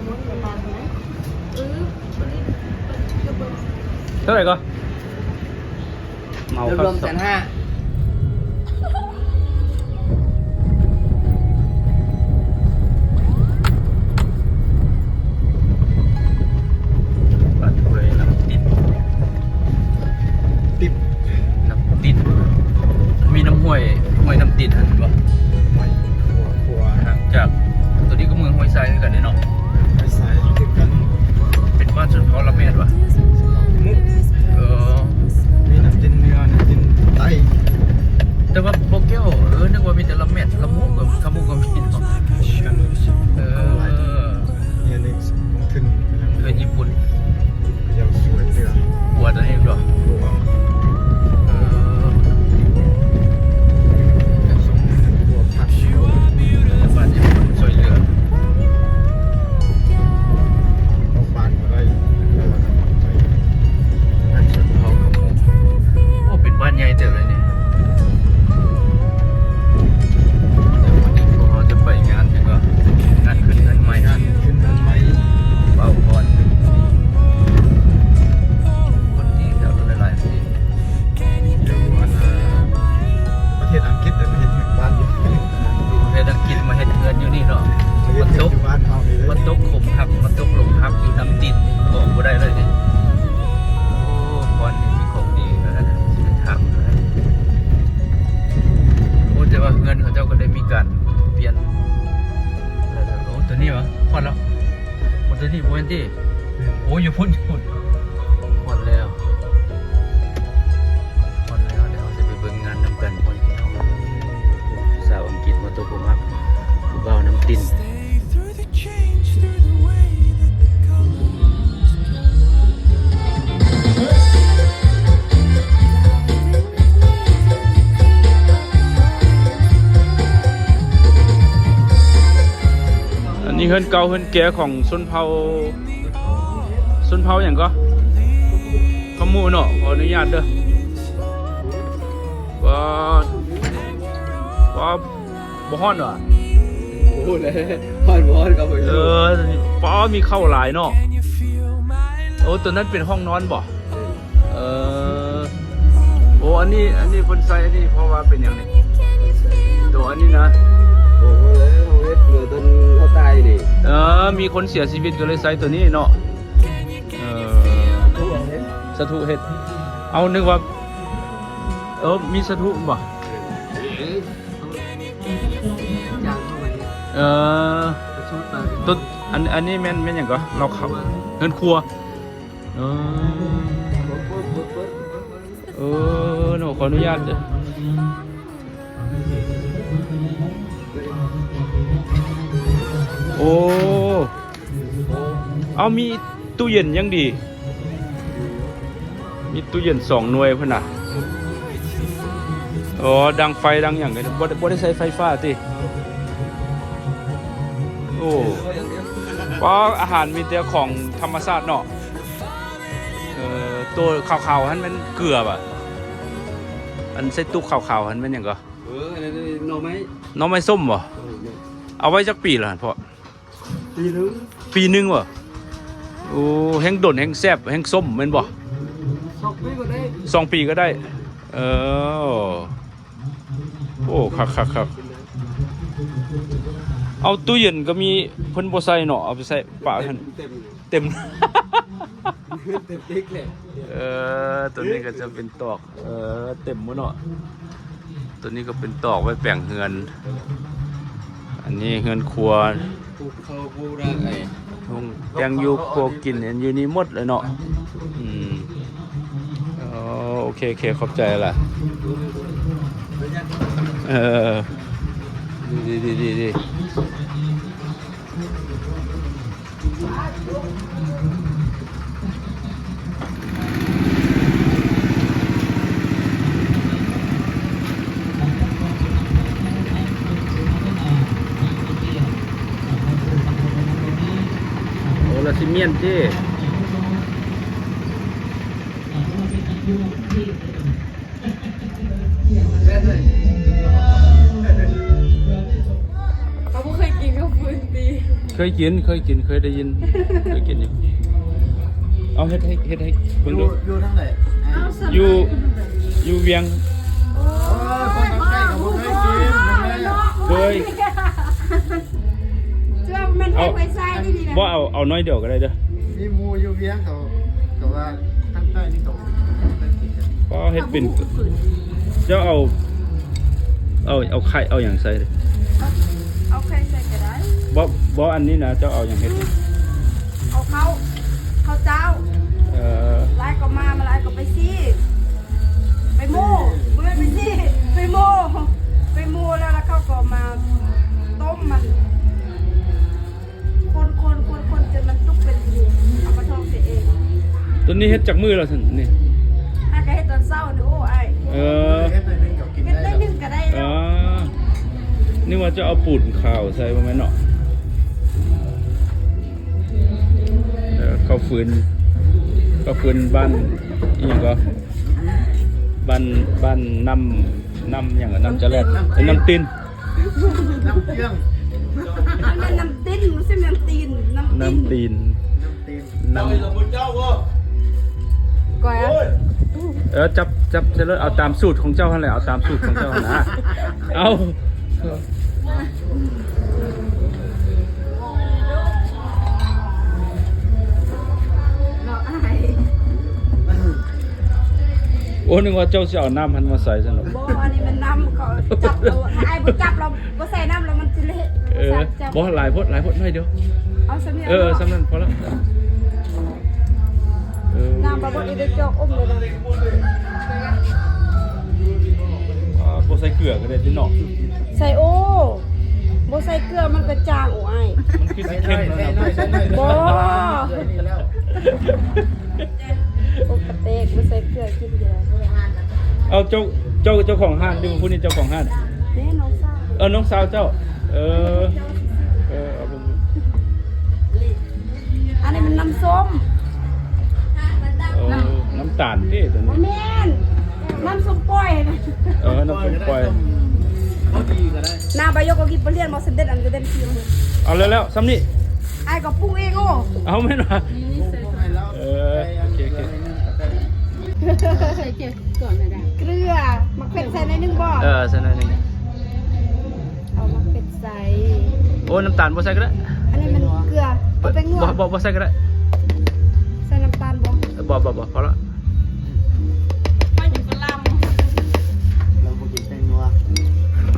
ເທົ່າໃດກໍ? ເໝົາ ລວມໆ ແສນຫ້າ. ບ້ານຫ້ວຍນ້ຳຕິນ ຕິນ ນ້ຳຕິນ ມີນ້ຳຫ້ວຍ ຫ້ວຍນ້ຳຕິນຫັ້ນແມ່ນບໍ່? ຫ້ວຍຂົວ ຂົວ ຫ່າງຈາກ ຕົວນີ້ກໍເມືອງຫ້ວຍຊາຍຄືກັນເດ້ເນາະ. ໄປໃສຄືກັນ ເປັນບ້ານຊົນເຜົ່າລະແມດຫວາ? ເອີ ມີນ້ຳຈິນເໜືອ ນ້ຳຈິນໃຕ້ ແຕ່ວ່າບໍ່ກ່ຽວ ເອີ ນຶກວ່າມີແຕ່ລະແມດ ລະມຸກ ກະ ກະມຸກກໍມີເນາະ. ເອີ ເຮືອນນີ້ລົງທຶນ ເຮືອນຍີ່ປຸ່ນ ເຂົາເຈົ້າຊ່ວຍເຫຼືອ ຂົວຕົວນີ້ບໍ່? ຂົວ ເອີ ສົ່ງເງິນ ຂົວຜັກ ເຂົາ ລັດຖະບານຍີ່ປຸ່ນຊ່ວຍເຫຼືອ ອອກບ້ານບໍ່ໄດ້ ເອີ ໃນຊົນເຜົ່າກະມຸກ. ໂອ້ ເປັນບ້ານໃຫຍ່ເຕີບເລີຍນີ້. ດຽວວັນນີ້ພວກເຮົາຈະໄປງານຫຍັງກໍ ງານຂຶ້ນເຮືອນໃໝ່ ງານຂຶ້ນເຮືອນໃໝ່ ບ່າວພອນ ຄົນທີ່ແຖວຫຼາຍໆ ທີ່ ຢູ່ອັນ ປະເທດອັງກິດ ໄດ້ມາເຮັດເຮືອນບ້ານຢູ່ ຢູ່ປະເທດອັງກິດມາເຮັດເຮືອນຢູ່ນີ້ເນາະ. ມາເຮັດເຮືອນຢູ່ບ້ານເຮົານີ້ເລີຍ ມັນຕົກຂົມຮັກ ມັນຕົກຫຼົມຮັກຢູ່ນ້ຳຕິນ ອອກບໍ່ໄດ້ເລີຍນີ້. ໂອ້ ບ່ອນນີ້ມີຂອງດີຂະໜາດນັ້ນ ຊິໄປຖາມເຂົາ. ໂອ້ ແຕ່ວ່າເຮືອນເຂົາເຈົ້າກໍໄດ້ມີການປ່ຽນ. ໂອ້ ຕົວນີ້ຫວາ? ຮອດແລ້ວ. ໂອ້ ຕົວນີ້ບໍ່ແມ່ນຕິ? ແມ່ນ. ໂອ້ ຢູ່ພຸ້ນ ຢູ່ພຸ້ນ. ຮອດແລ້ວ ຮອດແລ້ວ. ດຽວເຮົາຈະໄປເບິ່ງງານນຳກັນ ບ່ອນທີ່ເຮົາ ສາວອັງກິດມາຕົກຫຼົມຮັກ ຜູ້ບ່າວນ້ຳຕິນ. ອັນນີ້ເຮືອນເກົ່າເຮືອນແກ່ຂອງຊົນເຜົ່າ ຊົນເຜົ່າຫຍັງກໍ? ຂະມຸເນາະ. ຂໍອະນຸຍາດເດີ. ປາດ ປາດ ບໍ່ຮ້ອນຫວາ? ໂອ້ ຮ້ອນ ຮ້ອນກໍບໍ່ຮູ້. ເອີ ປ້າ ມີເຂົ້າຫຼາຍເນາະ. ໂອ້ ຕົວນັ້ນເປັນຫ້ອງນອນບໍ່? ເອີ ໂອ້ ອັນນີ້ ອັນນີ້ເພິ່ນໃສ່ອັນນີ້ເພາະວ່າເປັນຫຍັງນີ້? ຕົວອັນນີ້ນະ? ໂອ້ ເຮົາເຮັດເມື່ອຕອນເຮົາຕາຍນີ້. ເອີ ມີຄົນເສຍຊີວິດກໍເລີຍໃສ່ຕົວນີ້ເນາະ. ເອີ ສາທຸເຮັດ. ເອົາ ນຶກວ່າ ເອີ ມີສາທຸບໍ່? ເອີ ເອີ ຕົວ ອັນ ອັນນີ້ແມ່ນ ແມ່ນຫຍັງກໍ? ເຮົາເຂົ້າ ເຮືອນຄົວ. ເອີ ເອີເນາະ ຂໍອະນຸຍາດເດີ. ໂອ້ ເອົາ ມີຕູ້ເຢັນຍັງດີ. ມີຕູ້ເຢັນສອງໜ່ວຍພຸ້ນນະ. ອໍ ດັງໄຟດັງຫຍັງກໍບໍ່ ບໍ່ໄດ້ໃຊ້ໄຟຟ້າຕິ? ໂອ້ ປ້າ ອາຫານມີແຕ່ຂອງທຳມະຊາດເນາະ. ເອີ ໂຕຂາວໆຫັ້ນແມ່ນເກືອບໍ່? ອັນໃສ່ຕຸກຂາວໆຫັ້ນແມ່ນຫຍັງກໍ? ເອີ ອັນນັ້ນໜໍ່ໄມ້ ໜໍ່ໄມ້ສົ້ມບໍ່? ເອີ ເອົາໄວ້ຈັກປີລະຫັ້ນພໍ່? ປີໜຶ່ງ. ປີໜຶ່ງບໍ່? ໂອ້ ແຮ່ງດົນ ແຮ່ງແຊບ ແຮ່ງສົ້ມແມ່ນບໍ່? ສອງປີກໍໄດ້ ສອງປີກໍໄດ້. ເອີ ໂອ້ ຄັກໆໆ. ເອົາ ຕູ້ເຢັນກໍມີ ເພິ່ນບໍ່ໃສ່ເນາະ ເອົາໄປໃສ່ປະຫັ້ນ ເຕັມ ເຕັມ ເຕັມ ເຕັມເຕັກແຫຼະ. ເອີ ຕົວນີ້ກໍຈະເປັນຕອກ ເອີ ເຕັມໝົດເນາະ. ຕົວນີ້ກໍເປັນຕອກໄວ້ແປງເຮືອນ. ອັນນີ້ເຮືອນຄົວ ປູກເຂົ້າປູກນາ ໄອ້ ແຕ່ງຢູ່ຄົວກິນ ຢູ່ນີ້ໝົດເລີຍເນາະ. ອືມ ໂອເຄ ໂອເຄ ຂອບໃຈຫຼາຍ. ເອີ ດີໆ. ໂອ້ ລາວຊິມ້ຽນເດ້. ເຂົາບໍ່ເຄີຍກິນເຂົ້າຟືນຕິ? ເຄີຍກິນ ເຄີຍກິນ ເຄີຍໄດ້ຍິນ ເຄີຍກິນຢູ່. ເອົາເຮັດໃຫ້ ເຮັດໃຫ້ເບິ່ງດູ. ຢູ່ ຢູ່ທາງໃດ? ຢູ່ ຢູ່ວຽງ. ໂອ້ຍ ຄົນທາງໃຕ້ກໍບໍ່ເຄີຍກິນ. ເຄີຍ. ເຊື່ອແມ່ນເຮັດໄວ້ໃສ່ດີໆນະ. ບໍ່ ເອົາ ເອົາໜ້ອຍດຽວກໍໄດ້ເດີ. ມີໝູ່ຢູ່ວຽງເຂົາ ເຂົາວ່າ ທາງໃຕ້ນີ້ກໍບໍ່ເຄີຍກິນກັນ. ພໍເຮັດເປັນ. ເຈົ້າເອົາ ເອົາ ເອົາໄຂ່ ເອົາຫຍັງໃສ່? ເອົາໄຂ່ໃສ່ກໍໄດ້. ບໍ່ ບໍ່ ອັນນີ້ນະ ເຈົ້າເອົາຫຍັງເຮັດ? ເອົາເຂົ້າ ເຂົ້າເຈົ້າ. ເອີ ຫຼາຍກໍມາ ມາຫຼາຍກໍໄປຊີ້ ໄປໂມ້ ບໍ່ແມ່ນໄປຊີ້ ໄປໂມ້ ໄປໂມ້ແລ້ວ ແລ້ວເຂົາກໍມາຕົ້ມມັນ. ຄົນໆໆໆ ຈົນມັນສຸກເປັນຫຸ່ມ ເອົາມາທອງໃສ່ເອງ. ຕົວນີ້ເຮັດຈັກມື້ແລ້ວຊັ້ນນີ້? ຫາກະເຮັດຕອນເຊົ້ານີ້. ໂອ້ ອ້າຍ. ເອີ ເຮັດໜ້ອຍໜຶ່ງກໍກິນໄດ້ ເຮັດໜ້ອຍໜຶ່ງກໍໄດ້ແລ້ວ. ເອີ ນຶກວ່າຈະເອົາປູນຂາວໃສ່ ບໍ່ແມ່ນເນາະ. ເອີ ເຂົ້າຟືນ ເຂົ້າຟືນບ້ານອີ່ຫຍັງກໍ ບ້ານ ບ້ານນ້ຳ ນ້ຳຫຍັງ ນ້ຳຈະແລດ ນ້ຳຕີນ ເປັນນ້ຳຕີນ ນ້ຳເຈື່ອງ ມັນແມ່ນນ້ຳຕີນ ມັນຊິແມ່ນຕີນ ນ້ຳຕີນ ນ້ຳຕີນ ນ້ຳ ກ້ອຍອະ. ເອີ ຈັບ ຈັບໃສ່ລົດ ເອົາຕາມສູດຂອງເຈົ້າຫັ້ນແຫຼະ ເອົາຕາມສູດຂອງເຈົ້າຫັ້ນນະ ເອົາ. ໂອ້ ນຶກວ່າເຈົ້າຊິເອົານ້ຳຫັ້ນມາໃສ່ຊັ້ນເນາະ. ບໍ່ ອັນນີ້ມັນນ້ຳ ເຂົາຈັບແລ້ວ ອ້າຍບໍ່ຈັບແລ້ວ ບໍ່ໃສ່ນ້ຳແລ້ວມັນຊິເລະ. ເອີ ບໍ່ ຫຼາຍໂພດ ຫຼາຍໂພດ ໜ້ອຍດຽວ. ເອົາສ່ຳນີ້ ເອີ ເນາະ ສ່ຳນັ້ນພໍແລ້ວ. ເອີ ນ້ຳປາບົດອີເດຈອກອົມເລີຍນະ. ອ່າ ບໍ່ໃສ່ເກືອກໍໄດ້ຕິເນາະ. ໃສ່ ໂອ້ ບໍ່ໃສ່ເກືອມັນກໍຈາງ. ໂອ້ ອ້າຍ ມັນຄືຊິເຄັມແລ້ວນະ. ບໍ່ ໂອ້ ກະແຕກ ບໍ່ໃສ່ເກືອກິນຢູ່ແລ້ວ. ເອົາ ເຈົ້າ ເຈົ້າ ເຈົ້າຂອງຮ້ານຢູ່ພຸ້ນນີ້ ເຈົ້າຂອງຮ້ານ. ແມ່ນ້ອງສາວ. ເອີ ນ້ອງສາວເຈົ້າ. ເອີ ເອີ ເອົາເບິ່ງ. ອັນນີ້ມັນນ້ຳສົ້ມ. ໂອ້ ນ້ຳຕານເດ້ຕົວນີ້. ບໍ່ແມ່ນ ນ້ຳສົ້ມປ່ອຍ. ເອີ ນ້ຳສົ້ມປ່ອຍ. ນ້ຳໃບຢົກກໍກິນບໍ່ລຽນບໍ່ ສະເດັດອັນກະເດັນຊິ. ເອົາແລ້ວ ແລ້ວສ່ຳນີ້ ອ້າຍກໍປຸງເອງ. ໂອ້ ເອົາແມ່ນວ່າ. ເອີ ໂອເຄ ໂອເຄ. ໃສ່ເກືອກ່ອນກໍໄດ້. ເກືອ ໝາກເຜັດໃສ່ໜ້ອຍໜຶ່ງບໍ່? ເອີ ໃສ່ໜ້ອຍໜຶ່ງ. ເອົາໝາກເຜັດໃສ່. ໂອ້ ນ້ຳຕານບໍ່ໃສ່ກໍໄດ້. ອັນນີ້ມັນເກືອ. ເອົາແປ້ງນົວ. ບໍ່ ບໍ່ ບໍ່ໃສ່ກໍໄດ້. ໃສ່ນ້ຳຕານບໍ່? ບໍ່ ບໍ່ ບໍ່ ພໍລະ. ມັນຢູ່ກັບລຳ ລຳບໍ່ກິນແປ້ງນົວ.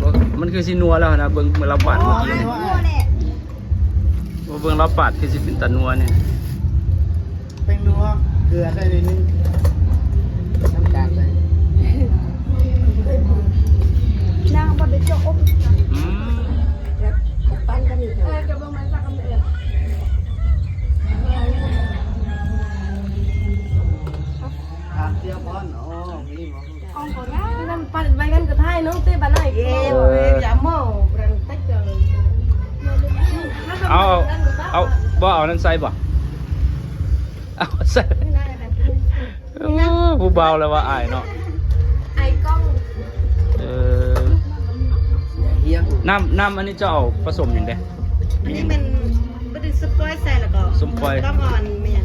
ບໍ່ ມັນຄືຊິນົວແລ້ວນະ ເບິ່ງ ເບິ່ງລາວປາດ. ອໍ ເມື່ອກີ້ນີ້ ນົວແຫຼະ. ບໍ່ ເບິ່ງລາວປາດຄືຊິເປັນຕານົວນີ້. ແປ້ງນົວ ເກືອໃສ່ໜ້ອຍໜຶ່ງ ນ້ຳຕານໃສ່. ນາງບໍ່ໄດ້ຈອກອົບ. ອືມ ແບບປັນກັນນີ້. ເອີ ຈະເບິ່ງມັນສັກກຳເອີ. ຖາມເຈົ້າກ່ອນ. ອໍ ມີບໍ່? ເອົາກ່ອນນະ. ນັ້ນປັນໄວ້ກັນກໍຖ່າຍນ້ອງເຕະບານໄດ້. ເອີ ຢ່າເມົາ ບຣັນຕັກເຈົ້າ. ເອົາ ເອົາ ບໍ່ເອົານັ້ນໃສ່ບໍ່? ເອົາໃສ່. ໂອ້ ຜູ້ບ່າວລະວ່າອາຍເນາະ ອາຍກ້ອງ. ເອີ ນ້ຳ ນ້ຳອັນນີ້ເຈົ້າເອົາປະສົມຫຍັງເດ້? ອັນນີ້ແມ່ນບໍ່ໄດ້ຊຸບກ້ອຍໃສ່ ແລ້ວກໍສົ້ມກ້ອຍ ຕ້ອງເອົາອັນແມ່ນ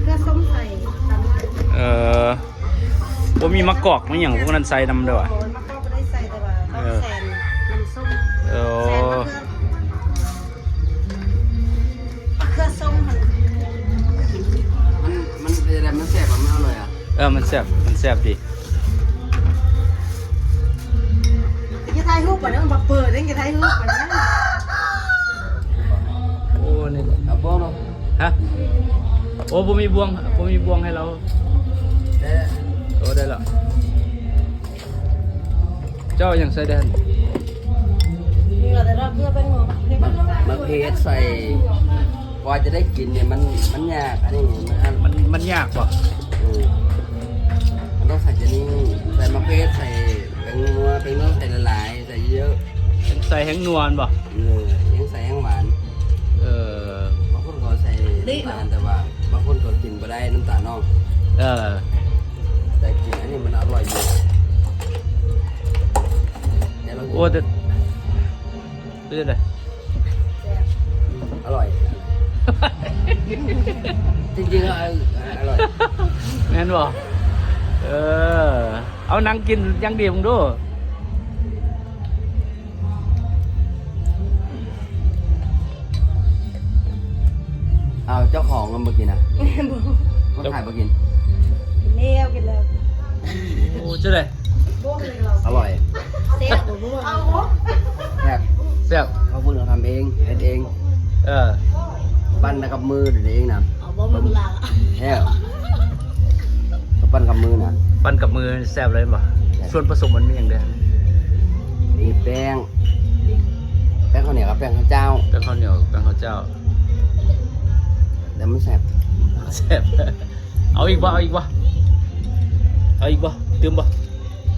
ເກືອສົ້ມໃສ່. ເອີ ບໍ່ມີໝາກກອກ ມີຫຍັງພວກນັ້ນໃສ່ນຳເດີ້ຫວາ? ໝາກກອກບໍ່ໄດ້ໃສ່ ແຕ່ວ່າຕ້ອງ ເອີ ແຊນນ້ຳສົ້ມ. ເອີ ແຊນມະເຂືອ ມະເຂືອສົ້ມຫັ້ນ. ມັນ ມັນເປັນຈັ່ງໃດ? ມັນແຊບບໍ່? ມັນອະລ່ອຍອະ? ເອີ ມັນແຊບ ມັນແຊບດີ. ຢ່າຖ່າຍຮູບປານນັ້ນ ມັນບໍ່ເປີດເດ້ ຢ່າຖ່າຍຮູບປານນັ້ນ. ໂອ້ ນີ້ ເອົາບ່ວງເນາະ. ຮະ? ໂອ້ ບໍ່ມີບ່ວງ ບໍ່ມີບ່ວງໃຫ້ລາວ. ເອີ ໂອ້ ໄດ້ລະ. ເຈົ້າເອົາຫຍັງໃສ່ແດ່? ມີແຕ່ເກືອແປ້ງນົວ. ມະເຂືອໃສ່ ກວ່າຈະໄດ້ກິນນີ້ ມັນ ມັນຍາກ. ອັນນີ້ມັນ ມັນ ມັນຍາກບໍ່? ເອີ ມັນຕ້ອງໃສ່ຈະນີ້ ໃສ່ມະເຂືອ ໃສ່ແປ້ງນົວ ແປ້ງນົວໃສ່ຫຼາຍໆ ໃສ່ເຍອະ ໃສ່ແຮງນົວແມ່ນບໍ່? ເອີ ຍັງໃສ່ແຮງຫວານ. ເອີ ບາງຄົນກໍໃສ່ນ້ຳຕານ ແຕ່ວ່າບາງຄົນກໍກິນບໍ່ໄດ້ນ້ຳຕານເນາະ. ເອີ ແຕ່ກິນອັນນີ້ມັນອະລ່ອຍຢູ່. ໂອ້ ແຕ່ ເປັນຈັ່ງໃດ? ແຊບ. จริงๆ ก็อร่อย แม่นบ่? เออ เอานั่งกินอย่างดีมึงดู เอาเจ้าของมันบ่กินนะ บ่ คนขายบ่กิน กินแล้ว กินแล้ว โอ้ จั่งใด๋? อร่อย แซ่บบ่ แซ่บ แซ่บ เขาพูดเขาทำเอง เฮ็ดเอง เออ ปั้นกับมือเองนะ เอาบ่ มือลา แซ่บ เขาปั้นกับมือนะ ปั้นกับมือแซ่บเลยบ่? แซ่บ ส่วนผสมมันมีหยังแด่? มีแป้ง แป้งข้าวเหนียวกับแป้งข้าวเจ้า แป้งข้าวเหนียว แป้งข้าวเจ้า แล้วมันแซ่บ แซ่บ เอาอีกบ่? เอาอีกบ่? เอาอีกบ่? ตื่มบ่?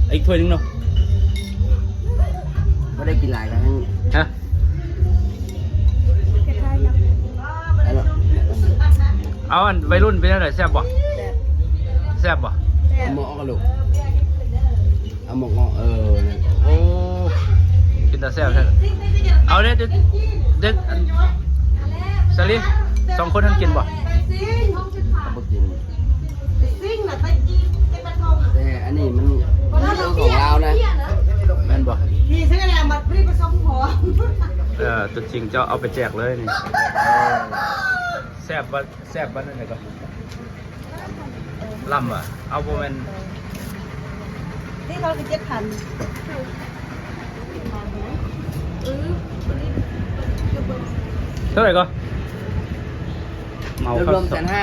เอาอีกถ้วยหนึ่งเนาะ บ่ได้กินหลายแล้ว ฮะ? เอาอันวัยรุ่นเป็นจั่งใด๋ แซ่บบ่? แซ่บ แซ่บบ่? เอาหมวกออกลูก เอาหมวกออก เออ นั่น โอ้ เป็นตาแซ่บแท้ เอาเด้อ เด็ก เด็ก อัน สาลี สองคนนั้นกินบ่? เขาบ่กิน แต่อันนี้มัน มันของลาวนะ แม่นบ่? เออ ตัวจริงเจ้าเอาไปแจกเลยนี่ แซ่บบ่ แซ่บบ่ นั่นน่ะก็ ลำบ่ เอา บ่แม่น นี่เขาคือเจ็ดพัน เท่าไหร่ก็ เหมารวมๆ แสนห้า